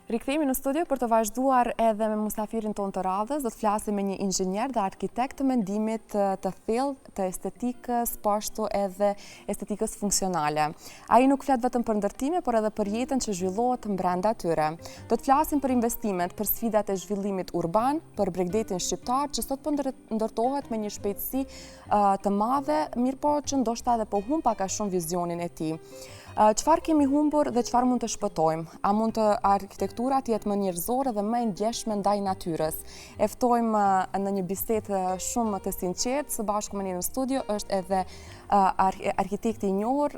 Rikthehemi në studio për të vazhduar edhe me musafirin tonë të radhës, do të flasim me një inxhinier dhe arkitekt të mendimit të thellë, të estetikës, po ashtu edhe estetikës funksionale. Ai nuk flet vetëm për ndërtime, por edhe për jetën që zhvillohet brenda tyre. Do të flasim për investimet, për sfidat e zhvillimit urban, për bregdetin shqiptar që sot po ndërtohet me një shpejtësi të madhe, mirëpo që ndoshta edhe po humb pak a shumë vizionin e tij. Çfarë kemi humbur dhe çfarë mund të shpëtojmë? A mund të arkitektura të jetë më njerëzore dhe më e ndjeshme ndaj natyrës? E ftojmë në një bisedë shumë të sinqertë, së bashku me ne në studio është edhe arkitekti i njohur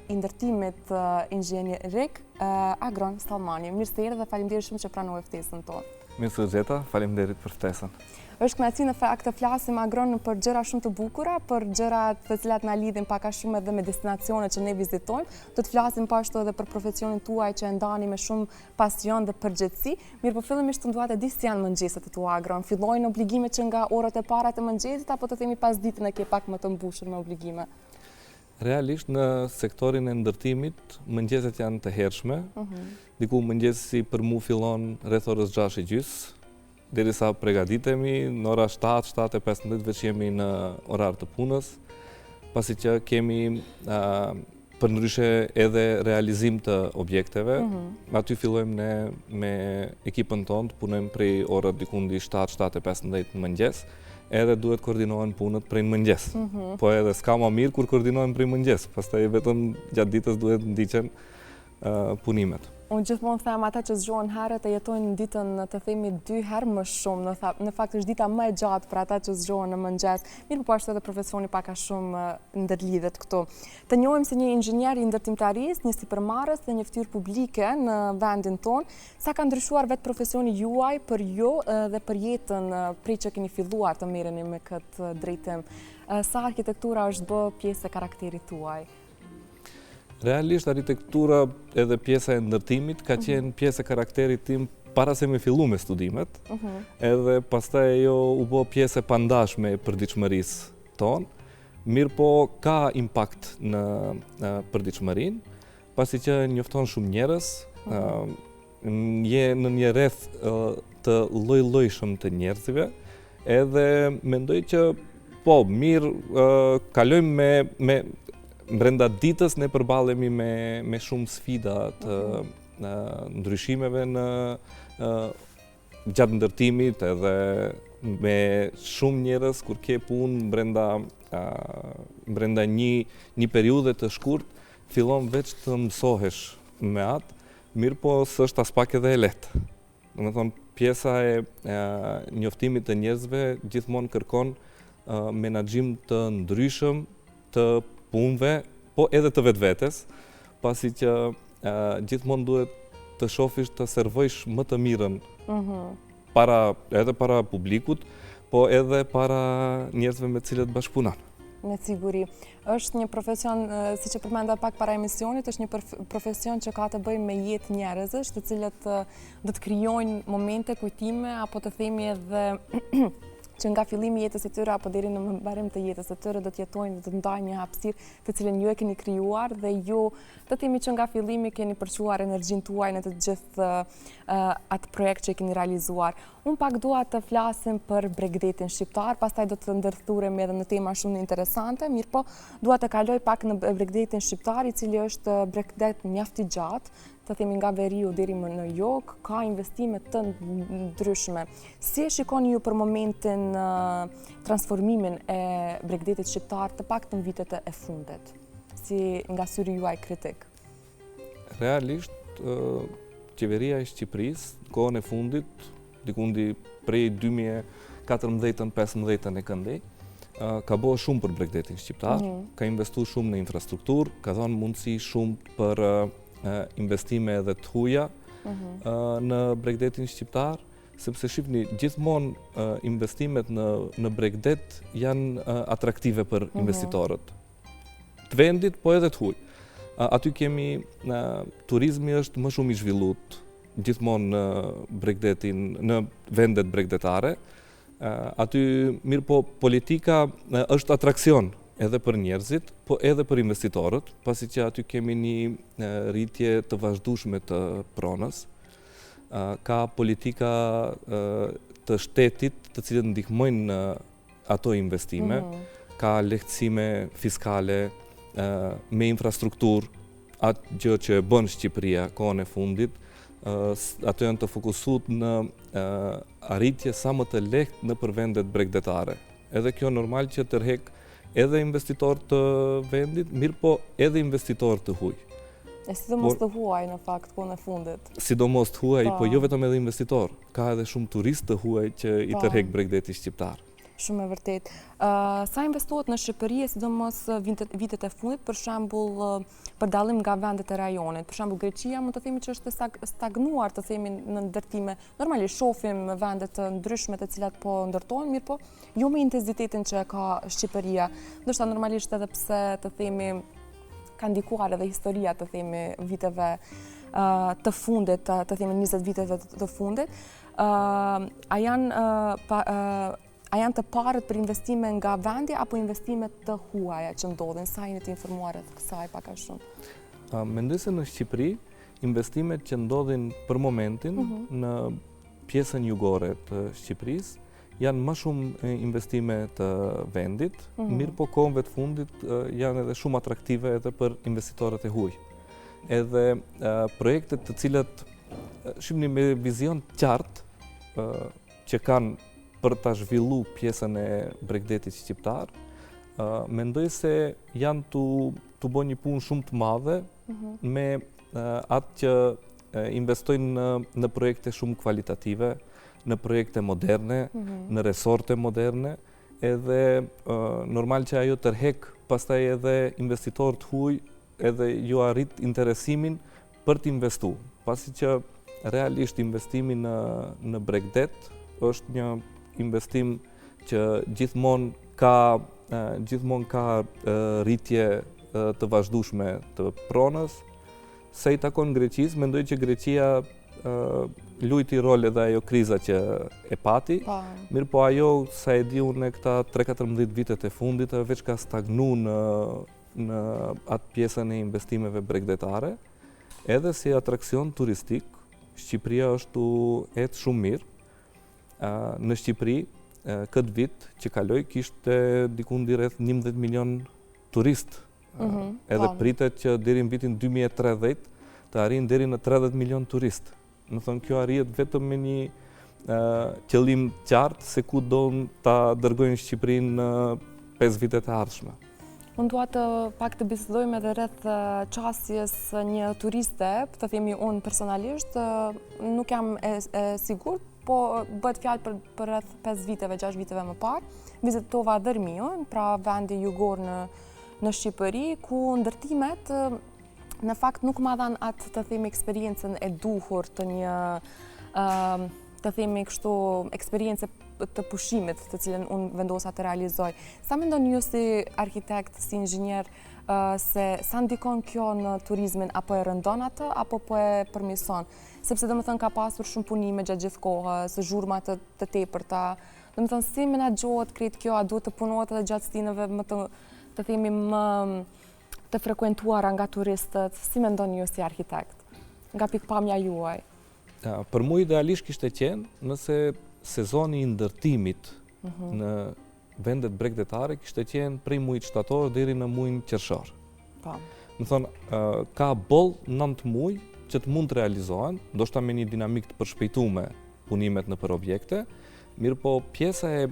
i ndërtimit inxhinierik Agron Sallmani. Mirë se erdhe dhe faleminderit shumë që pranove ftesën tonë. Mirë se ju gjeta, faleminderit për ftesën. Është kënaqësi në fakt të flasim Agron për gjëra shumë të bukura, për gjëra të cilat na lidhin pak a shumë edhe me destinacionet që ne vizitojmë. Do të flasim po ashtu edhe për profesionin tuaj që e ndani me shumë pasion dhe përgjegjësi. Mirëpo fillimisht unë dua të di si janë mëngjeset e tua Agron. Fillojnë obligimet që nga orët e para të mëngjesit apo të themi pasditen e ke pak më të mbushur me obligime? Realisht në sektorin e ndërtimit, mëngjeset janë të hershme. Mhm. Diku mëngjesi për mu fillon rreth orës 6 e gjysë, derisa pregaditemi, në ora 7, 7 e 15 veç jemi në orar të punës, pasi që kemi përndryshe edhe realizim të objekteve, mhm. aty fillojmë ne me ekipën tonë, të punojmë prej orës dikundi 7, 7 e 15 në mëngjes, edhe duhet koordinohen punët prej në mëngjes. Mhm. Po edhe s'ka ma mirë kur koordinohen prej mëngjes, pastaj vetëm gjatë ditës duhet ndiqen punimet. Unë gjithmonë them ata që zgjohen herët e jetojnë ditën të themi dy herë më shumë, në fakt është dita më e gjatë për ata që zgjohen në mëngjes, mirëpo po ashtu edhe profesioni pak a shumë ndërlidhet këtu. Të njohim si një inxhinier i ndërtimtarisë, një sipërmarrës dhe një fytyrë publike në vendin tonë, Sa ka ndryshuar vetë profesioni juaj për ju dhe për jetën prej që keni filluar të merreni me këtë drejtim? Sa arkitektura është bë pjesë e karakterit tuaj? Realisht arkitektura edhe pjesa e ndërtimit ka mhm. qenë pjesë e karakterit tim para se me fillu me studimet, mhm. edhe pastaj ajo u bë pjesë e pandashme e përditshmërisë tonë, mirëpo ka impakt në përditshmërinë, Pasi që njofton shumë njerëz, mhm. je në një rreth të lloj-llojshëm të njerëzve, edhe mendoj që po mirë kalojmë me me brenda ditës ne përballemi me me shumë sfida të mhm. ndryshimeve në gjatë ndërtimit edhe me shumë njerëz kur ke punë brenda brenda një një periudhe të shkurt fillon veç të mësohesh me atë, mirëpo s'është aspak edhe e lehtë. Domethënë, pjesa e, e njoftimit të njerëzve gjithmonë kërkon menaxhim të ndryshëm të punëve, po edhe të vetvetes, pasi që gjithmonë duhet të shofish të servojsh më të mirën mhm. para, edhe para publikut, po edhe para njerëzve me të cilët bashkëpunon. Me siguri. Është një profesion, siç e përmenda pak para emisionit, është një profesion që ka të bëjë me jetë njerëzish, të cilët do të krijojnë momente, kujtime, apo të themi edhe që nga fillimi i jetës së tyre apo deri në mbarim të jetës së tyre do të jetojnë dhe do të ndajnë një hapësirë të cilën ju e keni krijuar dhe ju të themi që nga fillimi keni përçuar energjinë tuaj në të gjithë atë projekt që e keni realizuar. Unë pak dua të flasim për bregdetin shqiptar, pastaj do të ndërthuremi edhe në tema shumë interesante, mirëpo dua të kaloj pak në bregdetin shqiptar, i cili është bregdet mjaft i gjatë, të themi nga veriu deri më në jug, ka investime të ndryshme. Si e shikoni ju për momentin transformimin e bregdetit shqiptar të paktën vitet e fundit, si nga syri juaj kritik? Realisht, qeveria e Shqipërisë, kohën e fundit, dikundi prej 2014-ën, 15-ën e këndej, ka bo shumë për bregdetin shqiptar, mhm. ka investu shumë në infrastrukturë, ka dhënë mundësi shumë për investime edhe të huja mhm. në bregdetin shqiptar, sepse shifni, gjithmonë investimet në, në bregdet janë atraktive për mhm. investitorët. Të vendit, po edhe të huj. Aty kemi, turizmi është më shumë i zhvillut, gjithmonë në bregdetin, në vendet bregdetare, Aty, mirëpo, politika është atraksion edhe për njerëzit, po edhe për investitorët, pasi që aty kemi një rritje të vazhdueshme të pronës. Ka politika të shtetit të cilët ndihmojnë në ato investime, mhm. ka lehtësime fiskale me infrastrukturë, atë gjë që e bën Shqipëria kohën e fundit, ato janë të fokusut në arritje sa më të lehtë nëpër vendet bregdetare. Edhe kjo normal që tërhek edhe investitorë të vendit, mirëpo edhe investitorë të huj. E sidomos të huaj në fakt, kohën e fundit. Sidomos të huaj, po, po jo vetëm edhe investitorë, ka edhe shumë turistë të huaj që i po. tërhek bregdeti shqiptar. Shumë e vërtetë. Sa investohet në Shqipëri, e sidomos vitet e fundit, për shembull, për dallim nga vendet e rajonit. Për shembull, Greqia mund të themi që është stagnuar, të themi në ndërtime. Normalisht shohim vende të ndryshme të cilat po ndërtohen, mirëpo jo me intensitetin që e ka Shqipëria. Ndoshta normalisht edhe pse të themi ka ndikuar edhe historia të themi viteve të fundit, të themi 20 viteve të fundit. A janë a janë të parët për investime nga vendi apo investime të huaja që ndodhin? Sa jeni të informuar rreth kësaj pak a shumë? Mendoj se në Shqipëri investimet që ndodhin për momentin mhm. në pjesën jugore të Shqipërisë janë më shumë investime të vendit, mm -hmm. mirëpo kohëve të fundit janë edhe shumë atraktive edhe për investitorët e huaj. Edhe projektet të cilat shihni me vizion të qartë që kanë për ta zhvillu pjesën e bregdetit shqiptar, mendoj se janë tu tu bo një punë shumë të madhe mm -hmm. me atë që investojnë në në projekte shumë kualitative, në projekte moderne, mm -hmm. në resorte moderne, edhe normal që ajo tërhek pastaj edhe investitorë të huaj, edhe jua rrit interesimin për të investu, pasi që realisht investimi në në bregdet është një investim që gjithmonë ka gjithmonë ka rritje të vazhdueshme të pronës. Sa i takon Greqisë, mendoj që Greqia lujti rol edhe ajo kriza që e pati, po. mirëpo ajo sa e di unë në këta 3-14 vitet e fundit, ajo veç ka stagnu në, në atë pjesën e investimeve bregdetare, edhe si atraksion turistik, Shqipëria është tu ecë shumë mirë, Në Shqipëri, këtë vit që kaloi, kishte dikundi rreth 11 milion turistë. Mhm, edhe po. pritet që deri në vitin 2030 të arrijnë deri në 30 milion turistë. Domethënë, kjo arrihet vetëm me një qëllim të qartë se ku do ta dërgojnë Shqipërinë në 5 vitet e ardhshme. Unë dua të pak të bisedojmë edhe rreth qasjes një turiste, të themi unë personalisht, nuk jam e, e sigurt, po bëhet fjalë për, për rreth 5 viteve, 6 viteve më parë, vizitova Dhërmiun, pra vendi jugor në, në Shqipëri, ku ndërtimet në fakt nuk ma dhanë atë të themi eksperiencën e duhur të një të themi kështu eksperience të pushimit të cilën unë vendosa të realizoj. Sa mendon ju si arkitekt, si inxhinier, se sa ndikon kjo në turizmin, apo e rëndon atë, apo po e përmirëson? Sepse domethënë ka pasur shumë punime gjatë gjithë kohës, zhurma të, të tepërta. Domethënë, si menaxhohet krejt kjo, a duhet të punohet edhe gjatë stinëve më të, të themi më të frekuentuara nga turistët, si mendon ju si arkitekt, nga pikëpamja juaj? Për mu idealisht kishte qenë nëse sezoni i ndërtimit mhm. në vendet bregdetare kishte qenë prej mujit shtator deri në mujin qershor. Po. Domethënë, ka boll 9 muj që të mund të realizohen, ndoshta me një dinamikë të përshpejtume punimet nëpër objekte, mirëpo pjesa e,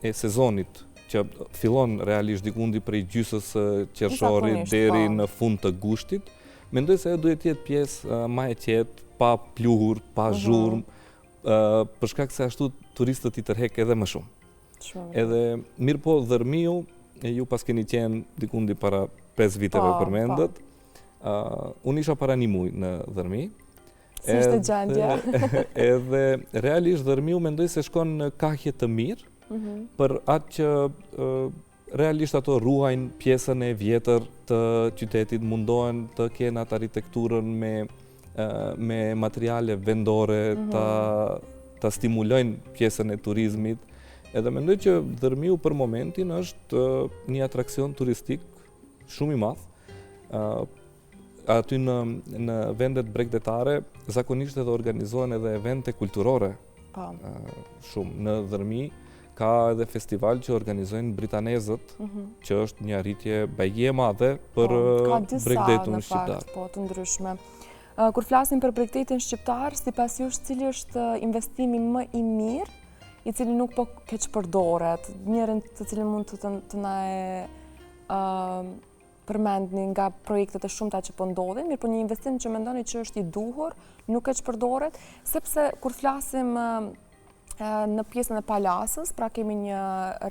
e sezonit që fillon realisht dikundi prej gjysës së qershorit deri po. në fund të gushtit, Mendoj se ajo duhet të jetë pjesë ma e qetë, pa pluhur, pa mhm. zhurmë, për shkak se ashtu turistët i tërhek edhe më shumë. Edhe mirëpo Dhërmiu, e ju paskeni qenë dikundi para 5 viteve po, përmendët. Po. Uh, unë isha para një muj në Dhërmi. Si ishte gjendja? Edhe realisht Dhërmiu mendoj se shkon në kahje të mirë, mm -hmm. për atë që uh, Realisht ato ruajnë pjesën e vjetër të qytetit, mundohen të kenë atë arkitekturën me me materiale vendore, mm -hmm. ta ta stimulojnë pjesën e turizmit. Edhe mendoj që Dhërmiu për momentin është një atraksion turistik shumë i madh. aty në në vendet bregdetare zakonisht edhe organizohen edhe evente kulturore. Po. Shumë në Dhërmi ka edhe festival që organizojnë britanezët, mm -hmm. që është një arritje bajagi e madhe për po, bregdetin shqiptar. Po, të ndryshme. Kur flasim për bregdetin shqiptar, sipas jush cili është investimi më i mirë, i cili nuk po keqpërdoret, njërin të cilin mund të, të, të na e përmendni nga projektet e shumta që po ndodhin, mirëpo një investim që mendoni që është i duhur, nuk keqpërdoret, sepse kur flasim në pjesën e Palasës, pra kemi një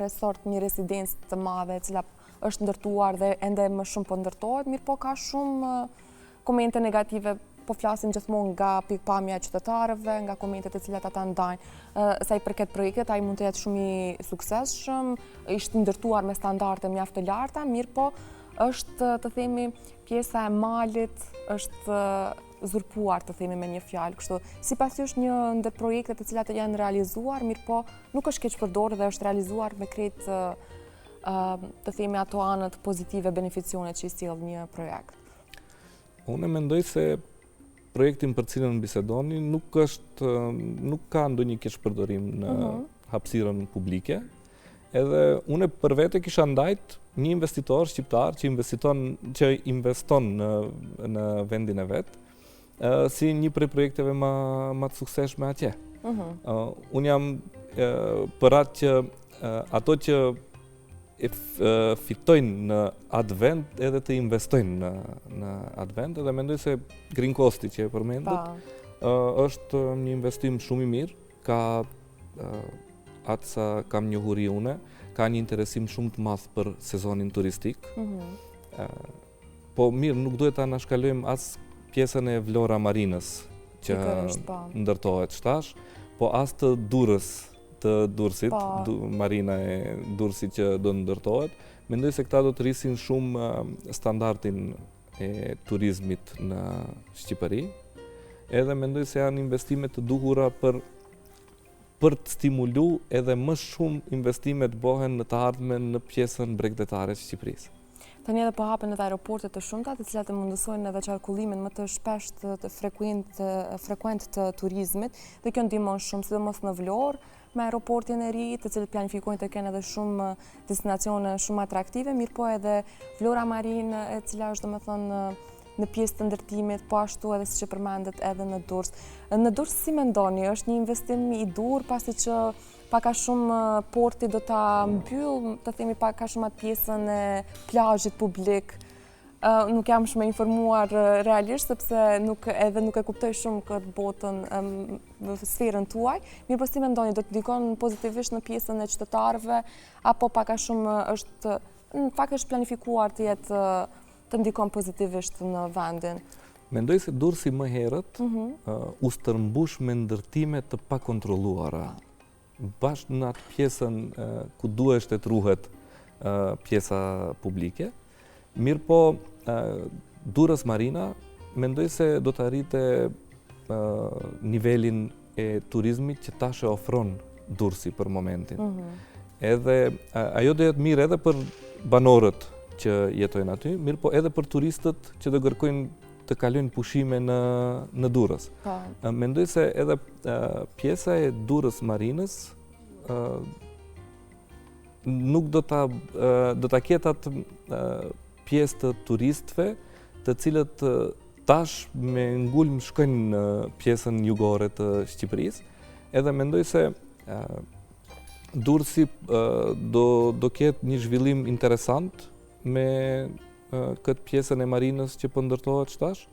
resort, një rezidencë të madhe e cila është ndërtuar dhe ende më shumë po ndërtohet, mirëpo ka shumë komente negative po flasim gjithmonë nga pikëpamja e qytetarëve, nga komentet e cilat ata ndajnë. Sa i përket projektit, ai mund të jetë shumë i suksesshëm, është ndërtuar me standarde mjaft të larta, mirëpo është të themi pjesa e malit është uzurpuar të themi me një fjalë kështu. Sipas jush një ndër projektet të cilat janë realizuar, mirëpo nuk është keqpërdorur dhe është realizuar me krejt të themi ato anët pozitive, beneficionet që i sjell një projekt. Unë mendoj se projektin për cilën bisedoni nuk është nuk ka ndonjë keqpërdorim në uh mhm. -huh. hapësirën publike. Edhe unë për vete kisha ndajt një investitor shqiptar që investiton që investon në në vendin e vet, si një prej projekteve më më të suksesshme atje. Uh mhm. -huh. uh, unë jam uh, për atë që uh, ato që e fitojnë në atë vend edhe të investojnë në, në atë vend edhe mendoj se Green Coasti që e përmendët është një investim shumë i mirë, ka atë sa kam njohuri une, ka një interesim shumë të madh për sezonin turistik. Mm -hmm. Po mirë, nuk duhet ta anashkalojmë as pjesën e Vlora Marinës që po. ndërtohet tash, po as të Durrës, të Durrësit, po. Marina e Durrësit që do ndërtohet. Mendoj se këta do të rrisin shumë standardin e turizmit në Shqipëri. Edhe mendoj se janë investime të duhura për për të stimulu edhe më shumë investime të bohen në të ardhmen në pjesën bregdetare të Shqipërisë. Tani edhe po hapen edhe aeroporte të shumta, të cilat e mundësojnë edhe qarkullimin më të shpeshtë të frekuent, frekuent të turizmit, dhe kjo ndihmon shumë, sidomos në Vlorë, me aeroportin e ri, të cilët planifikojnë të kenë edhe shumë destinacione shumë atraktive, mirëpo edhe Vlora Marinë, e cila është domethënë në pjesë të ndërtimit, po ashtu edhe siç e përmendët edhe në Durrës. Në Durrës si mendoni, është një investim i duhur pasi që pak a shumë porti do ta mbyll, të themi pak a shumë atë pjesën e plazhit publik. Nuk jam shumë e informuar realisht, sepse nuk, edhe nuk e kuptoj shumë këtë botën, sferën tuaj. Mirëpo si mendoni, do të ndikon pozitivisht në pjesën e qytetarëve, apo pak a shumë është, në fakt është planifikuar të jetë të ndikon pozitivisht në vendin? Mendoj se Durrësi më herët mhm. u stërmbush me ndërtime të pakontrolluara. Bash në atë pjesën ku duheshte të ruhet pjesa publike. Mirëpo, Durrës Marina, mendoj se do të arrite nivelin e turizmit që tash e ofron Durrësi për momentin. Mm -hmm. Edhe ajo do jetë mirë edhe për banorët që jetojnë aty, mirëpo edhe për turistët që do kërkojnë të kalojnë pushime në në Durrës. Po. Mendoj se edhe pjesa e Durrës Marinës nuk do ta do ta ketë atë pjesë të turistëve, të cilët tash me ngulm shkojnë në pjesën jugore të Shqipërisë, edhe mendoj se Durrësi do do ketë një zhvillim interesant me këtë pjesën e marinës që po ndërtohet tash,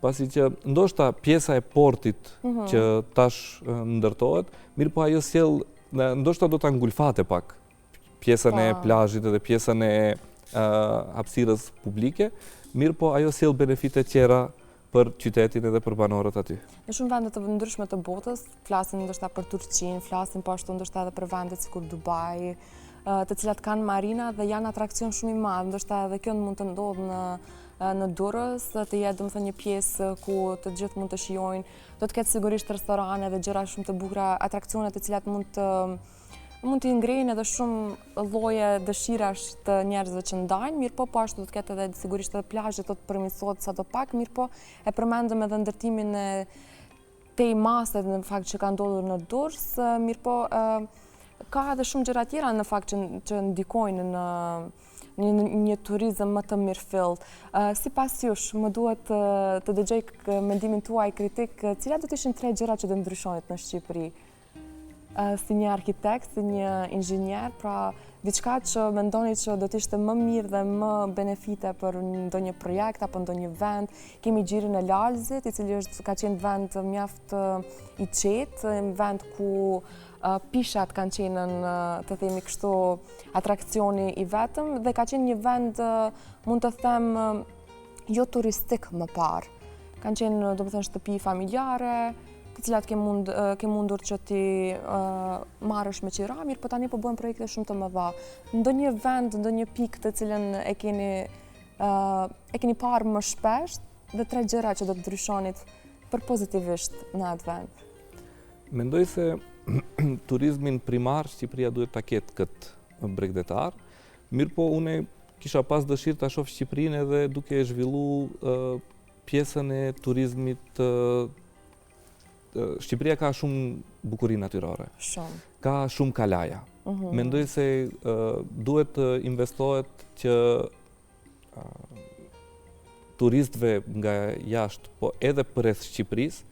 pasi që ndoshta pjesa e portit mm -hmm. që tash ndërtohet, mirëpo ajo sjell ndoshta do ta ngulfate pak pjesën e po. plazhit edhe pjesën e hapësirës publike, mirëpo ajo sjell benefite tjera për qytetin edhe për banorët aty. Në shumë vende të ndryshme të botës, flasim ndoshta për Turqinë, flasim po ashtu ndoshta edhe për vendet sikur Dubai, të cilat kanë marina dhe janë atrakcion shumë i madh, ndoshta edhe kjo mund të ndodhë në në Durrës, të jetë domethënë një pjesë ku të gjithë mund të shijojnë, do të ketë sigurisht restorane dhe gjëra shumë të bukura, atraksione të cilat mund të Mund t'i ngrenë edhe shumë lloje dëshirash të njerëzve që ndajnë, mirëpo po ashtu do të ketë edhe sigurisht edhe plazhet do të përmirësohet sado pak, mirëpo e përmendëm edhe ndërtimin e tej mase në fakt që ka ndodhur në Durrës, mirëpo ka edhe shumë gjëra tjera në fakt që, që ndikojnë në një, një turizëm më të mirëfilltë. Sipas jush, më duhet të, të dëgjoj mendimin tuaj kritik, cilat do të ishin tre gjëra që do ndryshonit në Shqipëri? si një arkitekt, si një inxhinier, pra diçka që mendoni që do të ishte më mirë dhe më benefite për ndonjë projekt apo ndonjë vend. Kemi Gjirin e Lalzit, i cili është ka qenë vend mjaft i qetë, vend ku pishat kanë qenë në, të themi kështu, atraksioni i vetëm dhe ka qenë një vend, mund të them, jo turistik më parë. Kanë qenë, domethënë, shtëpi familjare, të cilat ke, mund, ke mundur që t'i marrësh me qira, mirëpo tani po bëhen projekte shumë të mëdha. Ndonjë vend, ndonjë pikë të cilën e keni, e keni parë më shpesh dhe tre gjëra që do të ndryshonit për pozitivisht në atë vend. Mendoj se turizmin primar Shqipëria duhet ta ketë këtë bregdetar, mirëpo une kisha pas dëshirë ta shoh Shqipërinë edhe duke e zhvillu pjesën e turizmit Shqipëria ka shumë bukuri natyrore. Shumë. Ka shumë kalaja. Mm -hmm. Mendoj se duhet të investohet që turistëve nga jashtë, po edhe përreth Shqipërisë,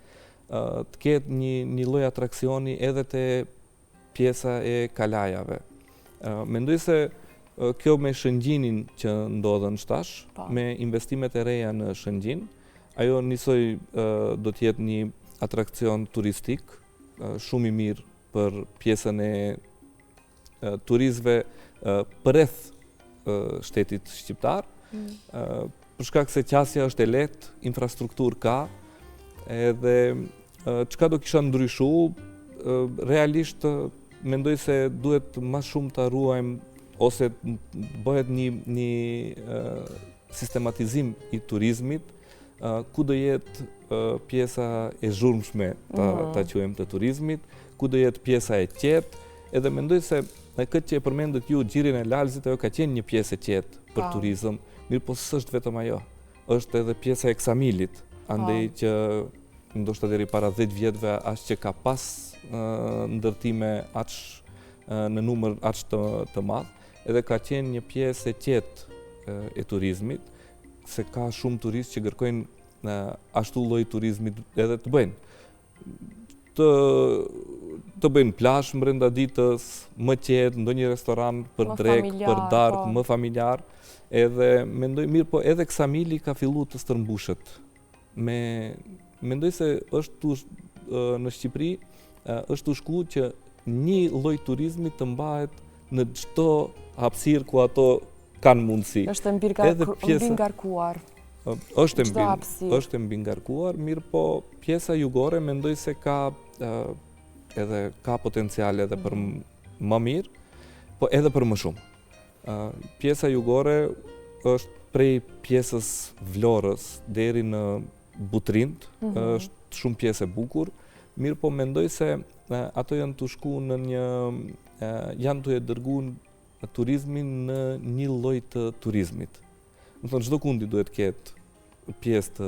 të ketë një, një lloj atraksioni edhe te pjesa e kalajave. Mendoj se kjo me Shëngjinin që ndodhën tash, po. me investimet e reja në Shëngjin, ajo njësoj do të jetë një atrakcion turistik shumë i mirë për pjesën e turistëve përreth shtetit shqiptar. Mm. Për shkak se qasja është e lehtë, infrastrukturë ka, edhe çka do kisha ndryshu, realisht mendoj se duhet ma shumë ta ruajmë ose bëhet një, një sistematizim i turizmit, ku do jetë pjesa e zhurmshme, ta, mm. ta quajmë të turizmit, ku do jetë pjesa e qetë, edhe mendoj se në këtë që e përmendët ju, gjirin e Lalzit, ajo ka qenë një pjesë e qetë për pa. turizëm, mirëpo s'është vetëm ajo, është edhe pjesa e Ksamilit, andej që ndoshta deri para 10 vjetëve as që ka pas ndërtime aq në numër aq të, të madh, edhe ka qenë një pjesë e qetë e turizmit, se ka shumë turistë që kërkojnë ashtu lloj turizmit edhe të bëjnë. Të, të bëjnë plazh mbrenda ditës, më qetë, ndonjë restoran për drekë, për darkë, po. më familjar, edhe mendoj mirë, po edhe Ksamili ka fillu të stërmbushet. Me, mendoj se është tu, në Shqipëri, është tu shku që një lloj turizmi të mbahet në çdo hapësirë ku ato kanë mundësi. Është e mbingarkuar. Është e mbi, është e mbingarkuar, mirëpo pjesa jugore mendoj se ka edhe ka potencial edhe për mhm. më mirë, po edhe për më shumë. Pjesa jugore është prej pjesës Vlorës deri në Butrint, mm -hmm. është shumë pjesë e bukur, mirëpo mendoj se ato janë tu shku në një, janë tu e dërgu turizmin në një lloj të turizmit. Domethënë, çdo kundi duhet ketë pjesë të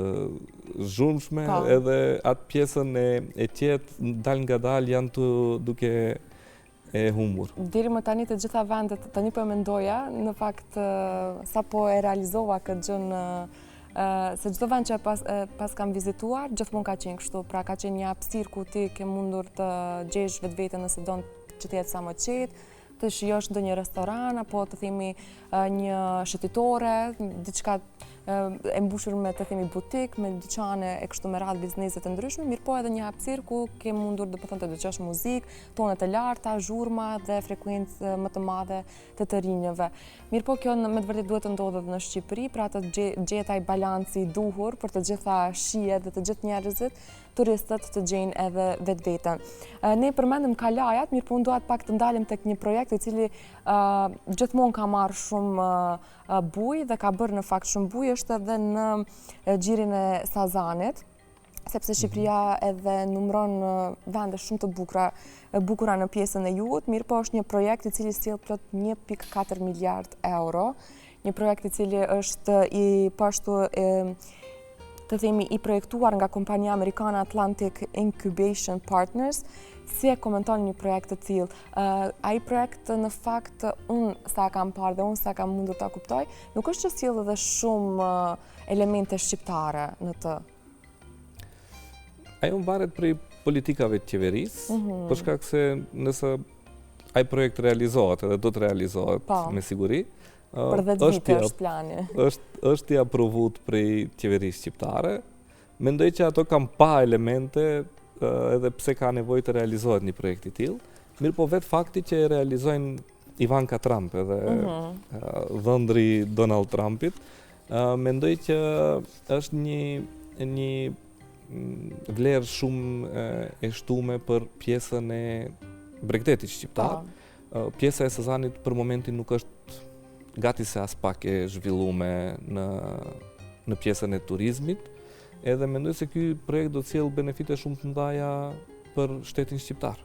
zhurmshme, po. edhe atë pjesën e, e qetë, dalëngadalë janë të duke e humbur. Deri më tani të gjitha vendet, tani po e mendoja, në fakt sapo e realizova këtë gjë në se çdo vend që pas, pas kam vizituar, gjithmonë ka qenë kështu, pra ka qenë një hapësirë ku ti ke mundur të gjesh vetveten nëse don që të jetë sa më qetë, të shijosh ndonjë restoran apo të themi një shëtitore, diçka e mbushur me të themi butik, me dyqane e kështu me radhë biznese të ndryshme, mirëpo edhe një hapësirë ku ke mundur domethënë të dëgjosh muzikë, tone të larta, zhurma dhe frekuencë më të madhe të të rinjëve. Mirëpo kjo me të vërtetë duhet të ndodhë edhe në Shqipëri, pra të gjehet ai balanci i duhur për të gjitha shijet dhe të gjithë njerëzit, turistët të gjejnë edhe vetveten. Ne përmendëm kalajat, mirëpo unë dua pak të ndalem tek një projekt i cili gjithmonë ka marrë shumë bujë dhe ka bërë në fakt shumë bujë, është edhe në gjirin e Sazanit. sepse Shqipëria edhe numëron vende shumë të bukura, bukura në pjesën e jugut, mirëpo është një projekt i cili sjell plot 1.4 miliard euro, një projekt i cili është i po ashtu të themi i projektuar nga kompania amerikane Atlantic Incubation Partners, si e komenton një projekt të tillë? Ai projekt në fakt unë sa kam parë dhe unë sa kam mundur ta kuptoj, nuk është që sjell edhe shumë elemente shqiptare në të. Ajo varet prej politikave të qeverisë, mhm. për shkak se nëse ai projekt realizohet edhe do të realizohet po. me siguri, për 10 vite është plani. Është është i aprovut prej qeverisë shqiptare. Mendoj që ato kanë pa elemente edhe pse ka nevojë të realizohet një projekt i tillë. Mirëpo vetë fakti që e realizojnë Ivanka Trump edhe mm -hmm. dhëndri i Donald Trumpit, mendoj që është një një mm, vlerë shumë e shtume për pjesën e bregdetit shqiptar. Po. Pjesa e Sazanit për momentin nuk është gati se aspak e zhvillume në në pjesën e turizmit, edhe mendoj se ky projekt do të sjellë benefite shumë të mëdha për shtetin shqiptar.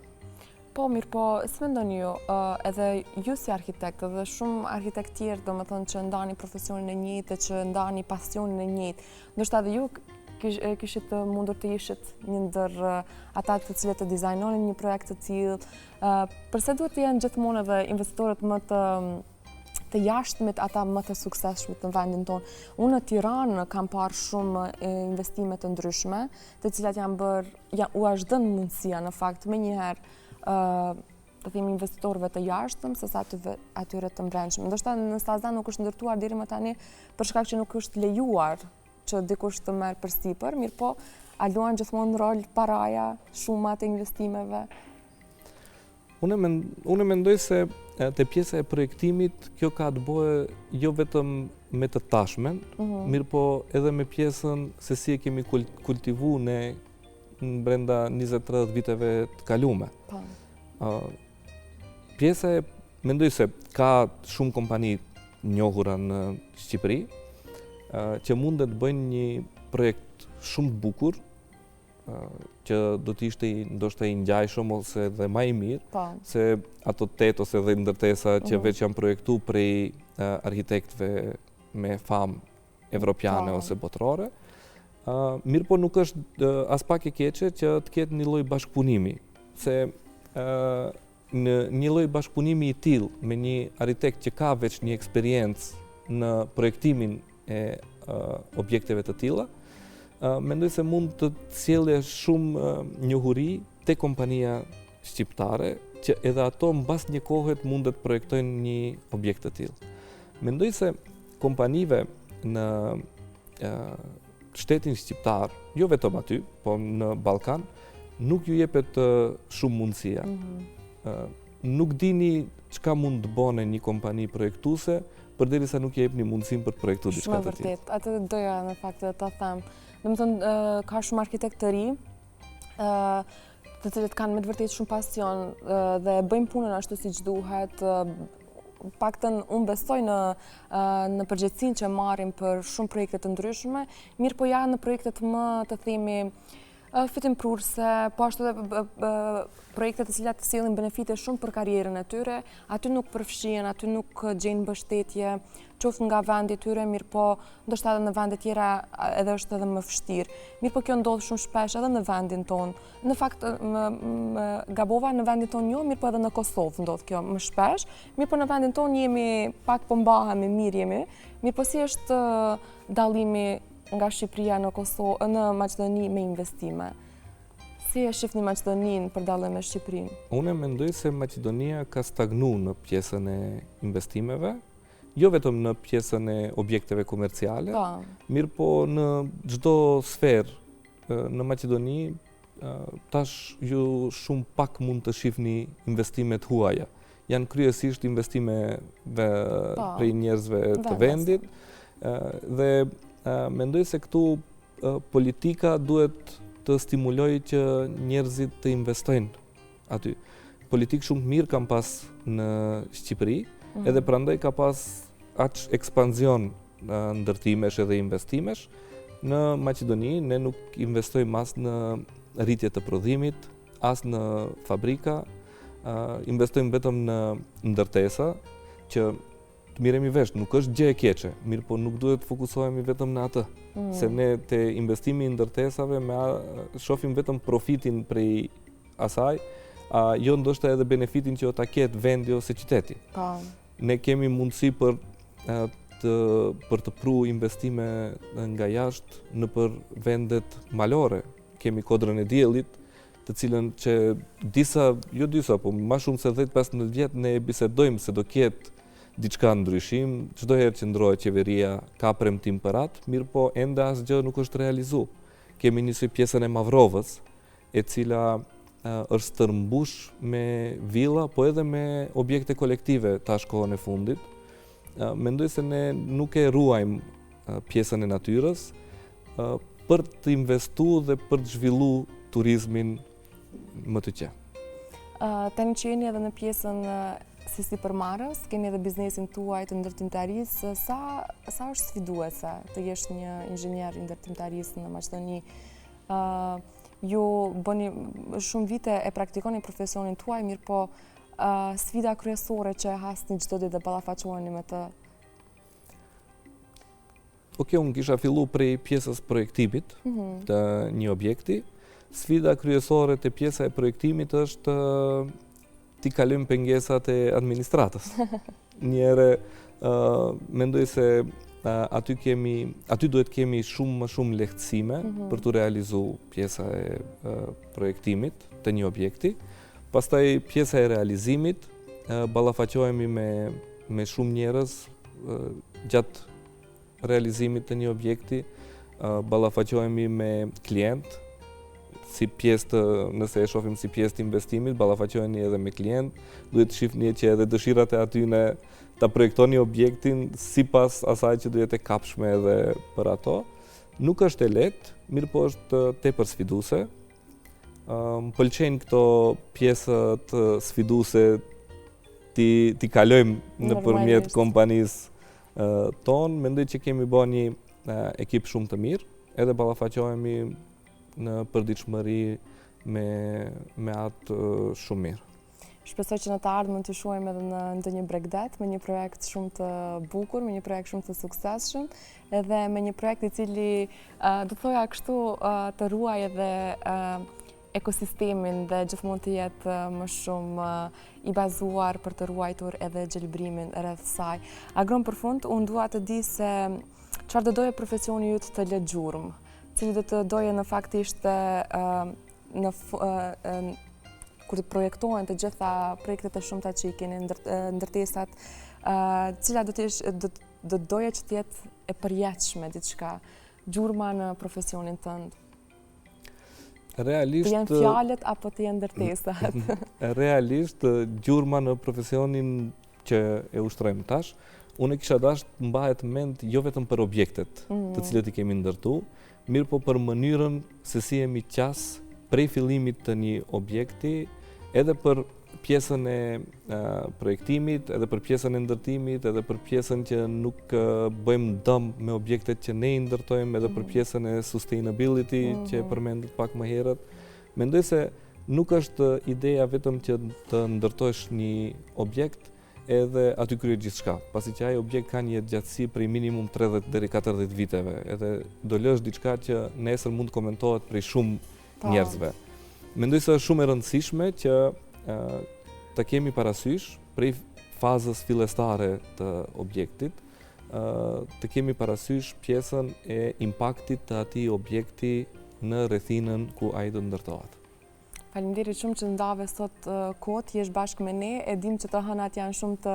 Po, mirëpo, si mendoni ju, edhe ju si arkitekt, edhe shumë arkitektë tjerë, domethënë që ndani profesionin e njëjtë dhe që ndani pasionin e njëjtë, ndoshta edhe ju kishit të mundur të ishit një ndër ata të cilët të dizajnonin një projekt të tillë, përse duhet të jenë gjithmonë edhe investitorët më të të jashtmit ata më të suksesshmit në vendin tonë. Unë në Tiranë kam parë shumë investime të ndryshme, të cilat janë bërë, ja, u është dhënë mundësia në fakt menjëherë të themi investitorëve të jashtëm se sa të atyre të mbrendshëm. Ndoshta në Sazan nuk është ndërtuar deri më tani për shkak që nuk është lejuar që dikush të merr përsipër, mirëpo a luan gjithmonë rol paraja, shumat e investimeve? Unë mend, unë mendoj se te pjesa e projektimit kjo ka të bëjë jo vetëm me të tashmen, mm -hmm. mirëpo edhe me pjesën se si e kemi kultivu ne në brenda 20-30 viteve të kalume. Po. Uh, pjesa e mendoj se ka shumë kompani njohura në Shqipëri, uh, që mundet të bëjnë një projekt shumë të bukur, që do të ishte ndoshta i ngjajshëm ose dhe ma i mirë, po. se ato 8 ose 10 ndërtesa që mm. veç janë projektu prej arkitektëve me famë evropiane po. ose botërore. Uh, mirëpo nuk është aspak e keqe që të ketë një lloj bashkëpunimi, se uh, në një lloj bashkëpunimi i tillë me një arkitekt që ka veç një eksperiencë në projektimin e objekteve të tilla, mendoj se mund të sjellë shumë njohuri te kompania shqiptare, që edhe ato mbas një kohe të mundet të projektojnë një objekt të tillë. Mendoj se kompanive në shtetin shqiptar, jo vetëm aty, po në Ballkan, nuk ju jepet shumë mundësia. Mm -hmm. Nuk dini çka mund të bone një kompani projektuese, përderisa nuk i jepni mundësinë për të projektuar diçka të tillë. Shumë vërtet, atë doja në fakt të ta them. Domethënë, ka shumë arkitektë të ri, të cilët kanë me të vërtetë shumë pasion dhe bëjnë punën ashtu siç duhet, paktën unë besoj në në përgjegjësinë që marrin për shumë projekte të ndryshme, mirëpo ja në projektet më të themi fitimprurëse, po ashtu edhe projekte të cilat sjellin benefite shumë për karrierën e tyre, aty nuk përfshihen, aty nuk gjejnë mbështetje, qoftë nga vendi i tyre, mirëpo ndoshta edhe në vende tjera edhe është edhe më vështirë. Mirëpo kjo ndodh shumë shpesh edhe në vendin tonë. Në fakt, më gabova në vendin tonë jo, mirëpo edhe në Kosovë ndodh kjo më shpesh. Mirëpo në vendin tonë jemi pak po mbahemi, mirë jemi. Mirëpo si është dallimi nga Shqipëria në Kosovë, në Maqedoni me investime? Si e shifni Maqedoninë për dallim me Shqipërinë? Unë mendoj se Maqedonia ka stagnu në pjesën e investimeve, jo vetëm në pjesën e objekteve komerciale, po. mirëpo në çdo sferë në Maqedoni, tash ju shumë pak mund të shifni investime të huaja. Janë kryesisht investime dhe po. prej njerëzve të vendit, dhe mendoj se këtu politika duhet të stimulojë që njerëzit të investojnë aty. Politikë shumë të mirë kanë pas në Shqipëri, mm. edhe prandaj ka pas aq ekspanzion ndërtimesh edhe investimesh. Në Maqedoni ne nuk investojmë as në rritje të prodhimit, as në fabrika, investojmë vetëm në ndërtesa që të mirremi vesh, nuk është gjë e keqe, mirëpo nuk duhet të fokusohemi vetëm në atë, mm. se ne te investimi i ndërtesave me shofim vetëm profitin prej asaj, a jo ndoshta edhe benefitin që do ta ketë vendi ose qyteti. Po. Ne kemi mundësi për të për të pru investime nga jashtë nëpër vendet malore. Kemi Kodrën e Diellit, të cilën që disa, jo disa, po ma shumë se 10-15 vjet ne e bisedojmë se do ketë diçka ndryshim, çdo herë që ndrohet qeveria ka premtim për atë, mirëpo ende asgjë nuk është realizu. Kemi njësoj pjesën e Mavrovës, e cila është stërmbush me villa, po edhe me objekte kolektive tash kohën e fundit. Mendoj se ne nuk e ruajmë pjesën e natyrës për të investu dhe për të zhvillu turizmin më tutje. Tani që jeni edhe në pjesën si sipërmarrës, keni edhe biznesin tuaj të ndërtimtarisë, sa, sa është sfiduese të jesh një inxhinier i ndërtimtarisë në Maqedoni? Ju bëni shumë vite e praktikoni profesionin tuaj, mirëpo sfida kryesore që e hasni çdo ditë dhe ballafaqoheni me të? Ok, unë kisha fillu prej pjesës projektimit mm -hmm. të një objekti. Sfida kryesore te pjesa e projektimit është t'i kalojmë pengesat e administratës. Njëherë, uh, mendoj se uh, aty kemi, aty duhet kemi shumë më shumë lehtësime mm -hmm. për t'u realizu pjesa e uh, projektimit të një objekti. Pastaj pjesa e realizimit, uh, ballafaqohemi me me shumë njerëz uh, gjatë realizimit të një objekti, ballafaqohemi me klient, si pjesë të, nëse e shohim si pjesë të investimit, ballafaqoheni edhe me klient, duhet të shihni që edhe dëshirat e atyne ta projektoni objektin sipas asaj që do jetë e kapshme edhe për ato. Nuk është e lehtë, mirëpo është tepër sfiduese. Më pëlqejnë këto pjesët sfiduese t'i t'i kalojmë nëpërmjet kompanisë tonë, mendoj që kemi bë një ekip shumë të mirë, edhe ballafaqohemi në përditshmëri me me atë shumë mirë. Shpresoj që në të ardhmen të shohim edhe në ndonjë bregdet me një projekt shumë të bukur, me një projekt shumë të suksesshëm, edhe me një projekt i cili do të thoja kështu të ruajë edhe ekosistemin dhe gjithmonë të jetë më shumë i bazuar për të ruajtur edhe gjelbrimin rreth saj. Agron, për fund, unë dua të di se çfarë do doje profesioni yt të lë gjurmë? Cili do të doje në fakt ishte në kur të projektohen të gjitha projektet e shumta që i keni ndërtesat, cila do të ish do të doje që të jetë e përjetshme diçka, gjurma në profesionin tënd? Realisht... Të jenë fjalët apo të jenë ndërtesat? Realisht, gjurma në profesionin që e ushtrojmë tash, unë e kisha dasht të mbahet mend jo vetëm për objektet mm. të cilët i kemi ndërtu, mirëpo për mënyrën se si jemi qas prej fillimit të një objekti, edhe për pjesën e projektimit, edhe për pjesën e ndërtimit, edhe për pjesën që nuk bëjmë dëm me objektet që ne i ndërtojmë, edhe për mm. pjesën e sustainability mm -hmm. që e mhm. përmendët pak më herët. Mendoj se nuk është ideja vetëm që të ndërtosh një objekt edhe aty kryhet gjithçka, pasi që ai objekt ka një jetëgjatësi prej minimum 30 deri 40 viteve, edhe do lësh diçka që nesër mund të komentohet prej shumë po. njerëzve. Mendoj se është shumë e rëndësishme që të kemi parasysh prej fazës fillestare të objektit, të kemi parasysh pjesën e impaktit të atij objekti në rrethinën ku ai do të ndërtohet. Faleminderit shumë që ndave sot kohë të jesh bashkë me ne. E dim që të hënat janë shumë të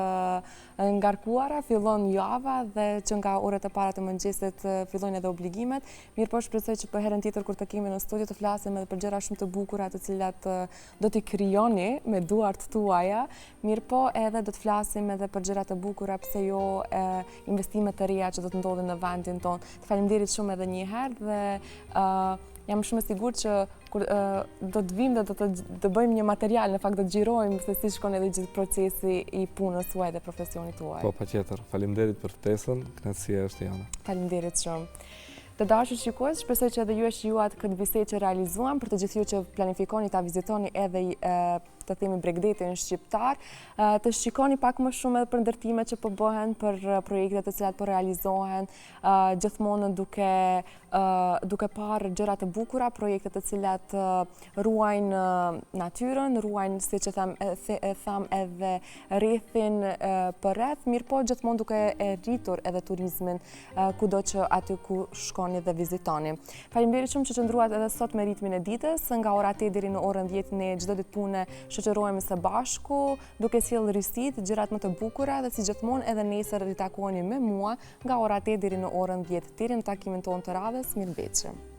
ngarkuara, fillon java dhe që nga orët e para të mëngjesit fillojnë edhe obligimet. Mirëpo shpresoj që për herën tjetër kur të kemi në studio të flasim edhe për gjëra shumë të bukura të cilat do t'i krijoni me duart tuaja, mirëpo edhe do të flasim edhe për gjëra të bukura, pse jo investime të reja që do të ndodhin në vendin tonë. Të faleminderit shumë edhe një herë dhe jam shumë e sigurt që kur do të vim dhe do të të bëjmë një material, në fakt do të xhirojmë se si shkon edhe gjithë procesi i punës suaj dhe profesionit tuaj. Po, patjetër. Faleminderit për ftesën, kënaqësia është e jona. Faleminderit shumë. Të dashur shikues, shpresoj që edhe ju e shijuat këtë bisedë që realizuam për të gjithë ju që planifikoni ta vizitoni edhe të themi bregdetin shqiptar, të shikoni pak më shumë edhe për ndërtimet që po bëhen, për projektet të cilat po realizohen, gjithmonë duke duke parë gjëra të bukura, projekte të cilat ruajnë natyrën, ruajnë siç e tham e tham edhe rrethin përreth, mirëpo gjithmonë duke e rritur edhe turizmin kudo që aty ku shkoni dhe vizitoni. Faleminderit shumë që qëndruat edhe sot me ritmin e ditës, nga ora 8 deri në orën 10 ne çdo ditë pune shoqërohemi së bashku, duke sjellë risitë, gjërat më të bukura dhe si gjithmonë edhe nesër ritakoheni me mua nga ora 8 deri në orën 10. Deri në takimin tonë të radhës, mirëmbetshi.